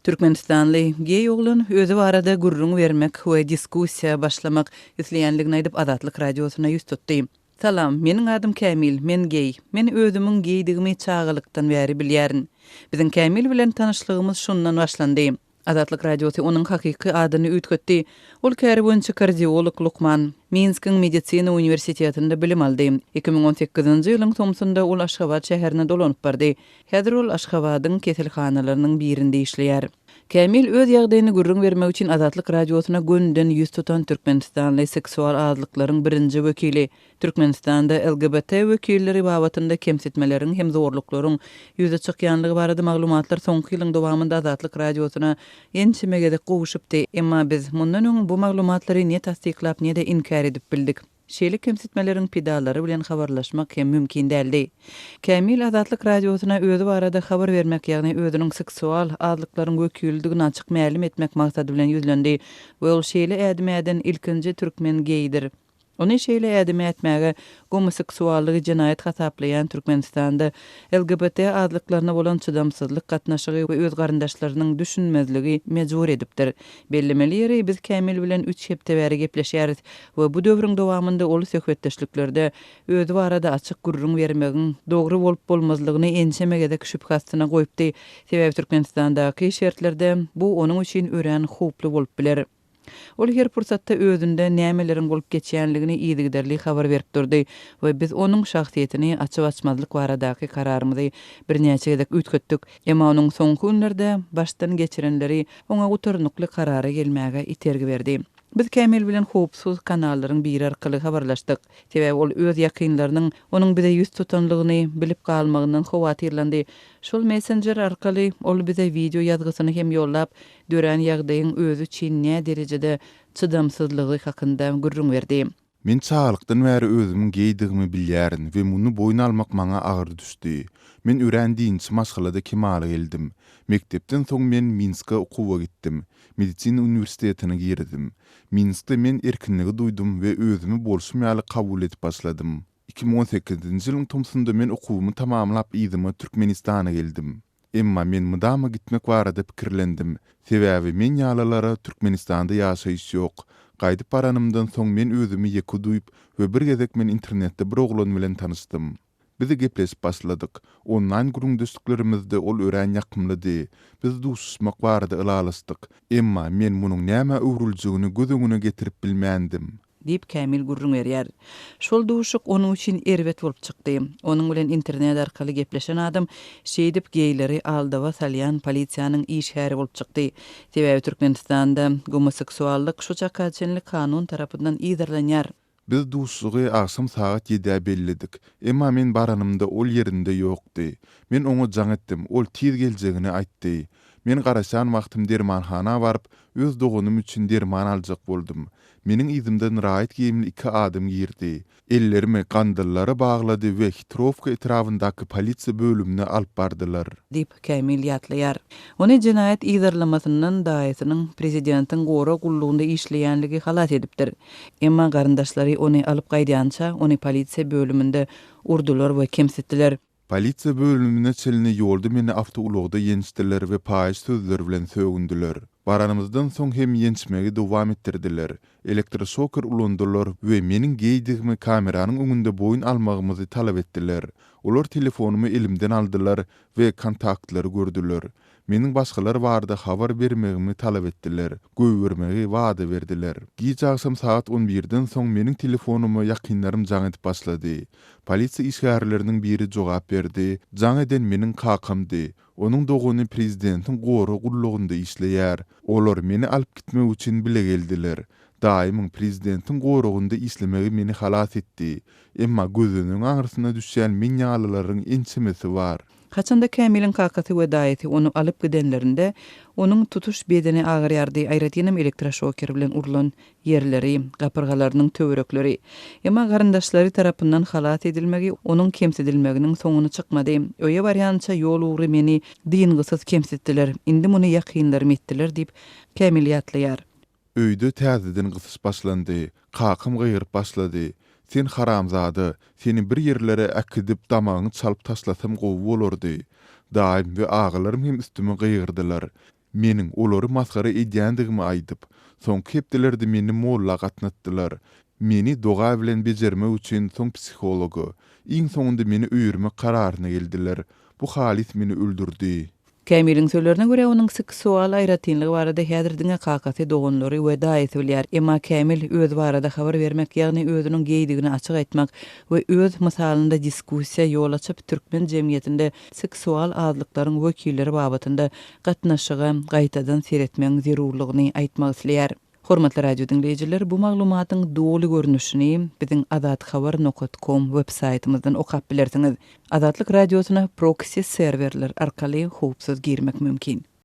Türkmenistanly geý oglan özi barada gürrüň bermek we diskussiýa başlamak isleýänligini aýdyp Azatlyk Radiosyna ýüz tutdy. Salam, meniň adym Kämil, men geý. Men özümiň geýdigimi çagalykdan bäri bilýärin. Biziň Kämil bilen tanyşlygymyz şundan başlandy. Azatlyk Radiosy onuň hakyky adyny üýtgetdi. Ol käri boýunça kardiolog lukman. Minskiň medisina uniwersitetinde bilim aldy. 2018-nji ýylyň tomsunda ol Aşgabat şäherine dolanyp bardy. Häzir ol Aşgabadyň keselhanalarynyň birinde işleýär. Kämil öz ýagdaýyny gürrüň bermek üçin Azatlyk Radiosyna gönüden ýüz tutan türkmenistanly seksual azlyklaryň birinji wekili, Türkmenistanda LGBT wekilleri babatynda kemsitmeleriň hem zorluklaryň ýüze çykýanlygy barada maglumatlar soňky ýylyň dowamynda Azatlyk Radiosyna ençeme gezek gowşupdy. Emma biz mundan öň bu maglumatlary ne tassyklap, ne-de inkär edip bildik. Şeýle kemsitmeleriň pidalary bilen habarlaşmak hem mümkin däldi. Kämil Azatlyk Radiosyna özi barada habar bermek, ýagny özüniň seksual azlyklaryň wekilidigini açyk mälim etmek maksady bilen ýüzlendi we ol şeýle ädim äden ilkinji türkmen geýidir. Ony şeýle ädim ätmäge gomoseksuallygy jenaýat hasaplaýan Türkmenistanda LGBT azlyklaryna bolan çydamsyzlyk gatnaşygy we öz garyndaşlarynyň düşünmezligi mejbur edipdir. Bellemeli ýeri, biz Kämil bilen üç hepde bäri gepleşýäris we bu döwrüň dowamynda ol söhbetdeşliklerde özi barada açyk gürrüň bermegiň dogry bolup-bolmazlygyny ençeme gezek şübhe astyna goýupdy. Sebäbi Türkmenistandaky şertlerde bu onuň üçin örän howply bolup biler. Ol her pursatda özünde nämeleriň bolup geçýänligini yzygiderli habar berip durdy we biz onuň şahsyýetini açyp-açmazlyk baradaky kararymyzy birnäçe gezek üýtgetdik. Emma onuň soňky günlerde başdan geçirenleri oňa gutarnykly karara gelmäge itergi berdi. Biz Kämil bilen howpsuz kanallaryň biri arkaly habarlaşdyk. Sebäbi ol öz ýakynlarynyň onuň bize ýüz tutanlygyny bilip galmagyndan howatyrlandy. Şol messenjer arkaly ol bize wideo ýazgysyny hem ýollap, dörän ýagdaýyň özi üçin näderejede çydamsyzlygy hakynda gürrüň berdi. Men çagalykdan bäri özümiň geýdigimi bilýärin we muny boýun almak maňa agyr düşdi. Men örän dinçi maşgalada kemala geldim. Mekdepden soň men Minske okuwa gitdim. Medisina uniwersitetine girdim. Minskde men erkinligi duýdum we özümi bolşum ýaly kabul edip başladym. 2018-nji ýylyň tomsunda men okuwymy tamamlap yzyma Türkmenistana geldim. Emma men mydama gitmek barada pikirlendim. Sebäbi men ýalylara Türkmenistanda ýaşaýyş ýok. Gaýdyp baranymdan soň men özümi ýeke duýup we bir gezek men internetde bir oglan bilen tanyşdym. Biz gepleşip başladyk. Onlaýn gürrüňdeşliklerimizde ol örän ýakymlydy. Biz duşuşmak barada ylalaşdyk. Emma men munuň nämä öwrüljegini göz öňüne getirip bilmändim. Diýip, Kämil gürrüň berýär. Şol duşuşyk onuň üçin erbet bolup çykdy. Onuň bilen internet arkaly gepleşen adam şeýdip geýleri aldawa salýan polisiýanyň işgäri bolup çykdy. Sebäbi Türkmenistanda gomoseksuallyk şu çaka çenli kanun tarapyndan yzarlanýar. Biz duşuşygy agşam sagat ýedä belledik. Emma men baranymda ol ýerinde ýokdy. Men oňa jaň etdim, ol tiz geljegini aýtdy. Men garaşan wagtym dermanhana baryp, öz doganym üçin derman aljak boldum. Meniň yzymdan raýat geýimli iki adam girdi. Ellerimi gandallara baglady we Hitrowka etrabyndaky polisiýa bölümine alyp bardylar. Diýip, Kämil ýatlaýar. Ony jenaýat yzarlamasyndan daýysynyň prezidentiň gorag gullugynda işleýänligi halas edipdir. Emma garyndaşlary ony alyp gaýdýança, ony polisiýa bölüminde urdular we kemsitdiler. Polisiýa bölümine çenli ýolda meni awtoulagda ýençdiler we paýyş sözler bilen sögündiler. Baranymyzdan soň hem ýençmegi dowam etdirdiler. Elektroşoker ulandylar we meniň geýdigimi kameranyň öňünde boýun almagymyzy talap etdiler. Olar telefonymy elimden aldylar we kontaktlary gördüler. Meniň başgalar barada habar bermegimi talap etdiler, goýbermegi wada berdiler. Giç agşam sagat on birden soň meniň telefonyma ýakynlarym jaň edip başlady. Polisiýa işgärleriniň biri jogap berdi, jaň eden meniň kakamdy. Onuň dogany prezidentiň gorag gullugynda işleýär. Olar meni alyp gitmek üçin bile geldiler. Daýymyň prezidentiň goragynda işlemegi meni halas etdi. Emma gözenegiň aňyrsyna düşýän men ýalylaryň ençemesi bar. Haçanda Kämiliň kakasy we daýysy ony alyp gidenlerinde, onuň tutuş bedeni agyrýardy, aýratynam elektroşoker bilen urlan ýerleri, gapyrgalarynyň töwerekleri. Emma garyndaşlary tarapyndan halas edilmegi onuň kemsidilmeginiň soňuna çykmady. Öýe barýança ýol ugry meni dyngysyz kemsitdiler, indi muny ýakynlarym etdiler diýip, Kämil ýatlaýar. Öýde täzeden gysyş başlandy. Kakam gygyryp başlady. Sen haramzada, seni bir ýerlere äkidip damagyňy çalyp taşlasam gowy bolardy. Daýym we agalarym hem üstüme gygyrdylar. Meniň olary masgara edýändigimi aýdyp. Soňky hepdelerde meni molla gatnatdylar. Meni doga bilen bejermek üçin, soň psihologa. Iň soňunda meni öýermek kararyna geldiler. Bu halys meni öldürdi. Kämiliň sözlerine görä, onuň seksual aýratynlygy barada häzir diňe kakasy, doganlary we daýysy bilýär. Emma Kämil özi barada habar bermek, ýagny özüniň geýdigini açyk aýtmak we öz mysalynda diskussiýa ýol açyp, türkmen jemgyýetinde seksual azlyklaryň wekilleri babatynda gatnaşyga gaýtadan seretmegiň zerurlygyny aýtmak isleýär. Hormatly radio diňleýjiler, bu maglumatyň doly görnüşini biziň azathabar nokat kom web saýtymyzdan okap bilersiňiz. Azatlyk Radiosyna proksi serwerler arkaly howpsuz girmek mümkin.